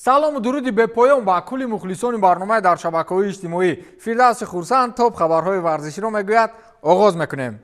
Салому дуруди бепоён ба кулли мухлисони барномаи дар шабакаҳои иҷтимоӣ. Фирдавси Хурсанд топ хабарҳои варзиширо мегӯяд. Оғоз мекунем.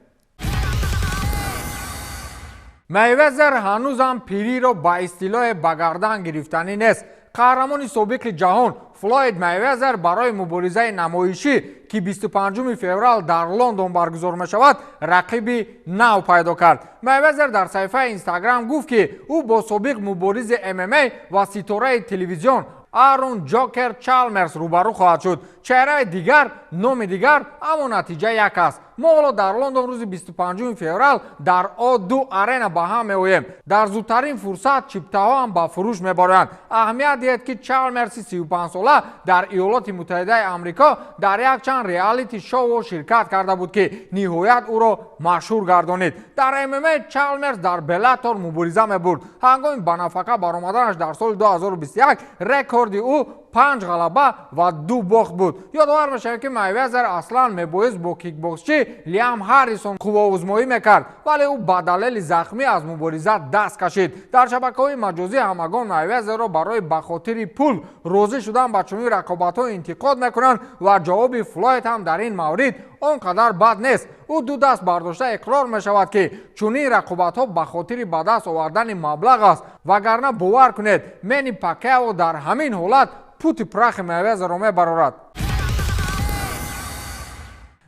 Мейвезер ҳанӯзам пириро ба истилоҳе ба гардан гирифтанӣ нест. Қаҳрамони собиқи ҷаҳон Флойд Мейвезер барои муборизаи намоишӣ, ки 25 феврал дар Лондон баргузор мешавад, рақиби нав пайдо кард. Мейвезер дар саҳифаи Инстаграм гуфт, ки ӯ бо собиқ муборизи ММА ва ситораи телевизион Аарон Ҷокер Чалмерс рӯбарӯ хоҳад шуд. Чеҳраи дигар, номи дигар, аммо натиҷа як аст. Мо ҳоло дар Лондон рӯзи 25 феврал дар О2 Арена ба ҳам меоем. Дар зудтарин фурсат чиптаҳо ҳам ба фурӯш мебароянд. Аҳамият диҳед, ки Чалмерси 35сола дар Иёлоти Муттаҳидаи Амрико дар якчанд реалити шоу ширкат карда буд, ки ниҳоят ӯро машҳур гардонид. Дар ММА Чалмерс дар Беллатор мубориза мебурд. Ҳангоми ба нафақа баромаданаш дар соли 2021 рекорди ӯ 5 ғалаба ва 2 бохт буд. Ёдовар мешавад, ки Майвезер аслан мебоист бо кикбоксчи Лиам Ҳаррисон қувваозмоӣ мекард, вале ӯ ба далели захмӣ аз мубориза даст кашид. Дар шабакаҳои маҷозӣ ҳамагон Майвезерро барои ба хотири пул розӣ шудан ба чунин рақобатҳо интиқод мекунанд ва ҷавоби Флойд ҳам дар ин маврид он қадар бад нест. Ӯ ду даст бардошта иқрор мешавад, ки чунин рақобатҳо ба хотири ба даст овардани маблағ аст, вагарна бовар кунед, Мени Пакяо дар ҳамин ҳолат пути прахи Мейвезерро мебарорад.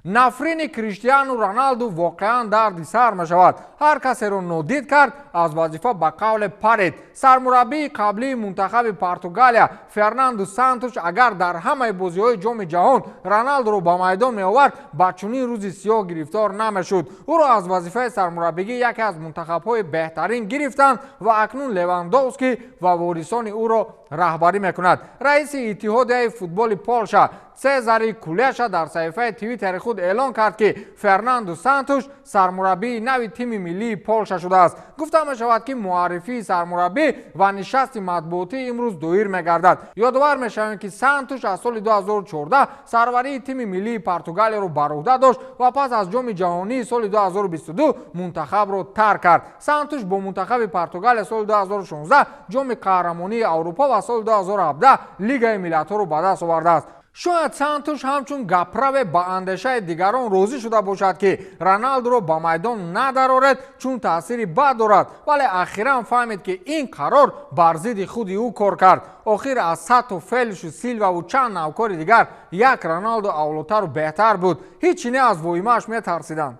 Нафрини Криштиану Роналду воқеан дарди сар мешавад. Ҳар касеро нодид кард, аз вазифа ба қавле парид. Сармураббии қаблии мунтахаби Португалия Фернанду Сантуш агар дар ҳамаи бозиҳои Ҷоми ҷаҳон Роналдуро ба майдон меовард, ба чунин рӯзи сиёҳ гирифтор намешуд. Ӯро аз вазифаи сармураббигӣ яке аз мунтахабҳои беҳтарин гирифтанд ва акнун Левандовский ва ворисони ӯро раҳбарӣ мекунад. Раиси Иттиҳодияи футболи Полша Цезари Кулеша дар саҳифаи Твиттери худ эълон кард, ки Фернанду Сантуш сармураббии нави тими миллии Полша шудааст. Гуфта мешавад, ки муаррифии сармураббӣ ва нишасти матбуотӣ имрӯз доир мегардад. Ёдовар мешавем, ки Сантуш аз соли 2014 сарварии тими миллии Португалияро бар уҳда дошт ва пас аз Ҷоми ҷаҳонии соли 2022 мунтахабро тарк кард. Сантуш бо мунтахаби Португалия соли 2016 Ҷоми қаҳрамонии Аврупо ва соли 2017 Лигаи миллатҳоро ба даст овардааст. Шояд Сантуш ҳамчун гаправе ба андешаи дигарон розӣ шуда бошад, ки Роналдуро ба майдон надароред, чун таъсири бад дорад, вале ахиран фаҳмид, ки ин қарор бар зидди худи ӯ кор кард. Охир аз Сату, Фелишу, Силваву чанд навкори дигар як Роналду авлотару беҳтар буд. Ҳеҷ не аз воимааш метарсиданд.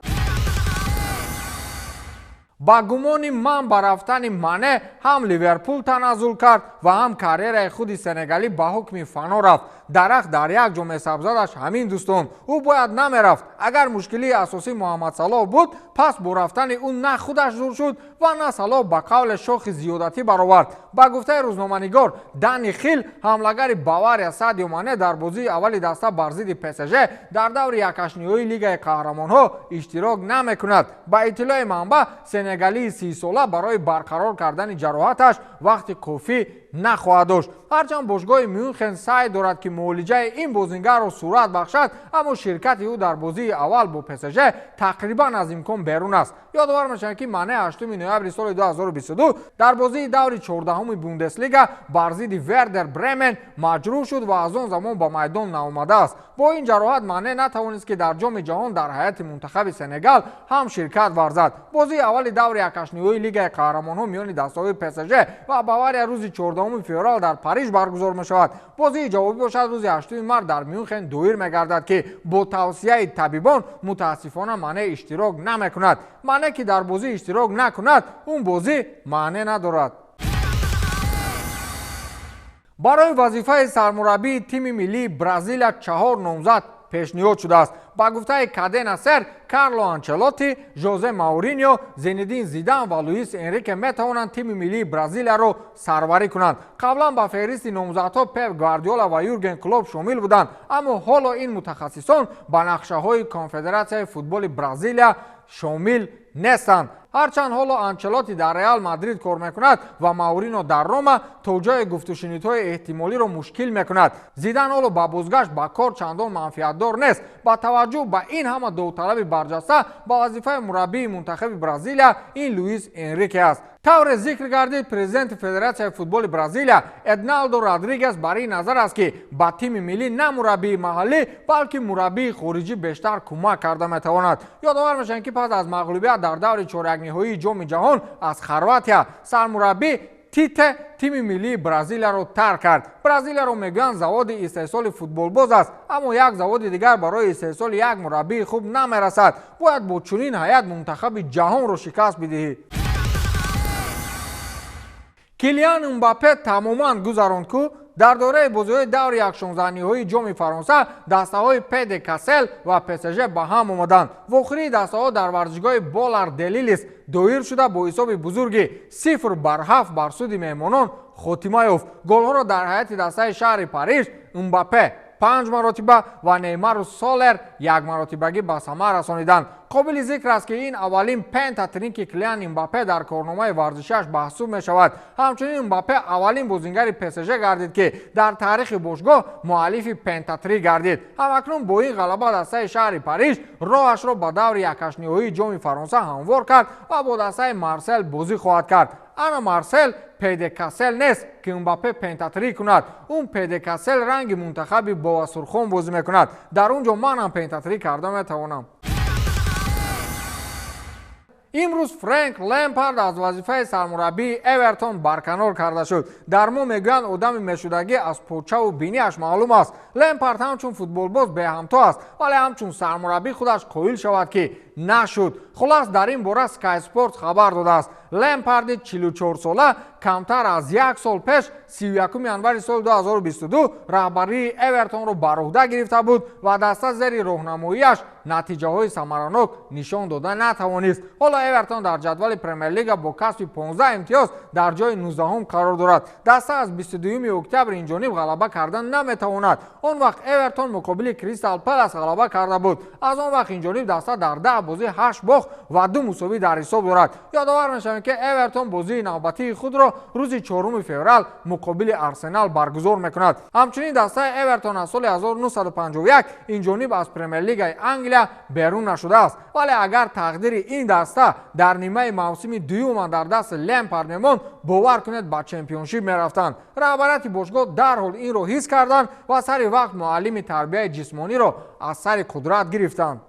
Ба гумони ман, ба рафтани Мане ҳам Ливерпул таназзул кард ва ҳам карьераи худи сенегалӣ ба ҳукми фано рафт. Дарахт дар як ҷо месабзадаш ҳамин, дӯстон. Ӯ бояд намерафт. Агар мушкилии асосӣ Муҳаммад Салоҳ буд, пас бо рафтани ӯ на худаш зур шуд ва на Салоҳ ба қавле шохи зиёдатӣ баровард. Ба гуфтаи рӯзноманигор Дани Хил, ҳамлагари Бавария Садио Мане дар бозии аввали даста бар зидди ПСЖ дар даври якҳаштниҳоии Лигаи қаҳрамонҳо иштирок намекунад. Ба иттилои манбаъ, сенегалии 30сола барои барқарор кардани ҷароҳаташ вақти кофӣ нахоҳад дошт. Ҳарчанд бошгоҳи Мюнхен саъй дорад, ки муолиҷаи ин бозингарро сурат бахшад, аммо ширкати ӯ дар бозии аввал бо ПСЖ тақрибан аз имкон берун аст. Ёдовар мешавад, ки Мане 8 ноябри соли 2022 дар бозии даври 14-уми Бундеслига бар зидди Вердер Бремен маҷрӯҳ шуд ва аз он замон ба майдон наомадааст. Бо ин ҷароҳат Мане натавонист, ки дар Ҷоми ҷаҳон дар ҳайати мунтахаби Сенегал ҳам ширкат варзад. Бозии аввали даври якҳаштниҳоии Лигаи қаҳрамонҳо миёни дастаҳои ПСЖ ва Бавария рӯзи 14 феврал дар Париж баргузор мешавад. Бозии ҷавобӣ бошад, рӯзи 8 март дар Мюнхен доир мегардад, ки бо тавсияи табибон мутаассифона Мане иштирок намекунад. Мане ки дар бозӣ иштирок накунад, он бозӣ маъне надорад. Барои вазифаи сармураббии тими миллии Бразилия 4 номзад пешниҳод шудааст. Ба гуфтаи Кадена Сер, Карло Анчелотти, Жозе Мауриньо, Зенедин Зидан ва Луис Энрике метавонанд тими миллии Бразилияро сарварӣ кунанд. Қаблан ба феҳристи номзадҳо Пеп Гвардиола ва Юрген Клоп шомил буданд, аммо ҳоло ин мутахассисон ба нақшаҳои Конфедератсияи футболи Бразилия шомил нестанд. Ҳарчанд ҳоло Анчелотти дар Реал Мадрид кор мекунад ва Маурино дар Рома, то ҷое гуфтушунидҳои эҳтимолиро мушкил мекунад. Зидан ҳоло ба бозгашт ба кор чандон манфиатдор нест. Ба таваҷҷӯҳ Таваҷҷӯҳ ба ин ҳама довталаби барҷаста ба вазифаи мураббии мунтахаби Бразилия ин Луис Энрике аст. Тавре зикр гардид, президенти Федератсияи футболи Бразилия Эдналдо Родригес бар ин назар аст, ки ба тими миллӣ на мураббии маҳаллӣ, балки мураббии хориҷӣ бештар кӯмак карда метавонад. Ёдовар мешавем, ки пас аз мағлубият дар даври чорякниҳоии Ҷоми ҷаҳон аз Хорватия, сармураббӣ Тите тими миллии Бразилияро тарк кард. Бразилияро мегӯянд, заводи истеҳсоли футболбоз аст, аммо як заводи дигар барои истеҳсоли як мураббии хуб намерасад. Бояд бо чунин ҳайат мунтахаби ҷаҳонро шикаст бидиҳӣ. Килиан Мбаппе тамоман гузаронд ку. Дар доираи бозиҳои даври 1/16 ниҳоии Ҷоми Фаронса дастаҳои ПД Касел ва ПСЖ ба ҳам омаданд. Вохӯрии дастаҳо дар варзишгоҳи Болар Делилис доир шуда, бо ҳисоби бузурги 0-7 бар суди меҳмонон хотима ёфт. Голҳоро дар ҳайати дастаи шаҳри Париж Мбаппе панҷ маротиба ва Неймару Солер як маротибагӣ ба самар расониданд. Қобили зикр аст, ки ин аввалин пентатрики Килиан Мбаппе дар корномаи варзишиаш ба ҳисоб мешавад. Ҳамчунин Мбаппе аввалин бозингари ПСЖ гардид, ки дар таърихи бошгоҳ муаллифи пентатрик гардид. Ҳамакнун бо ин ғалаба дастаи шаҳри Париж роҳашро ба даври 1/8 ниҳоии Ҷоми Фаронса ҳамвор кард ва бо дастаи Марсел бозӣ хоҳад кард. Ана Марсел ПД Касел нест, ки Мбаппе пентатрик кунад. Он ПД Касел ранги мунтахаби Бовасурхон бозӣ мекунад. Дар он ҷо манам пентатрик карда метавонам. Имрӯз Фрэнк Лемпард аз вазифаи сармураббии Эвертон барканор карда шуд. Дар мо мегӯянд, одами мешудагӣ аз почаву биниаш маълум аст. Лемпард ҳамчун футболбоз беҳамто аст, вале ҳамчун сармураббӣ худаш қоил шавад, ки нашуд. Хулас, дар ин бора Sky Sports хабар додааст. Лемпарди 44сола камтар аз як сол пеш, 31 январи соли 2022, раҳбарии Эвертонро бар уҳда гирифта буд ва даста зери роҳнамоияш натиҷаҳои самаранок нишон дода натавонист. Ҳоло Эвертон дар ҷадвали Премер-лига бо касби 15 имтиёз дар ҷои 19-ум қарор дорад. Даста аз 22 октябр инҷониб ғалаба карда наметавонад. Он вақт Эвертон муқобили Кристал Палас ғалаба карда буд. Аз он вақт инҷониб даста дар 10 бозӣ ҳашт бохт ва ду мусовӣ дар ҳисоб дорад. Ёдовар мешавем, ки Эвертон бозии навбатии худро рӯзи 4 феврал муқобили Арсенал баргузор мекунад. Ҳамчунин дастаи Эвертон аз соли 1951 инҷониб аз Премер-лигаи Англия берун нашудааст. Вале агар тақдири ин даста дар нимаи мавсими дуюма дар дасти Лемпард мемонд, бовар кунед, ба чемпионшип мерафтанд. Раҳбарияти бошгоҳ дарҳол инро ҳис карданд ва сари вақт муаллими тарбияи ҷисмониро аз сари қудрат гирифтанд.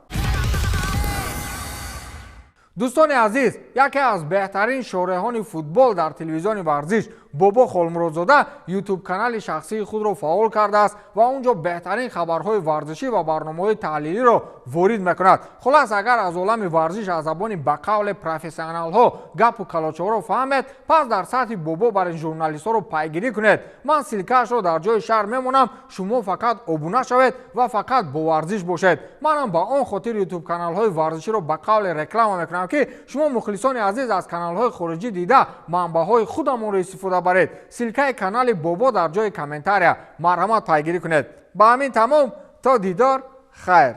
Дӯстони азиз, яке аз беҳтарин шореҳони футбол дар телевизиони варзиш Бобо Холмуродзода Ютуб канали шахсии худро фаъол кардааст ва он ҷо беҳтарин хабарҳои варзишӣ ва барномаҳои таҳлилиро ворид мекунад. Хулас, агар аз олами варзиш аз забони ба қавле профессионалҳо гапу калочаҳоро фаҳмед, пас дар сатҳи Бобо бар ин журналистҳоро пайгирӣ кунед. Ман ссылка ашро дар ҷои шарҳ мемонам. Шумо фақат обуна шавед ва фақат бо варзиш бошед. Манам ба он хотир Ютуб каналҳои варзиширо ба қавле реклама мекунам, ки шумо, мухлисони азиз, аз каналҳои хориҷӣ дида манбаъҳои худамонро истифода баред. Ссылка и канали Бобо дар ҷои комментария, марҳамат, пайгирӣ кунед. Ба ҳамин тамом, то дидор, хайр.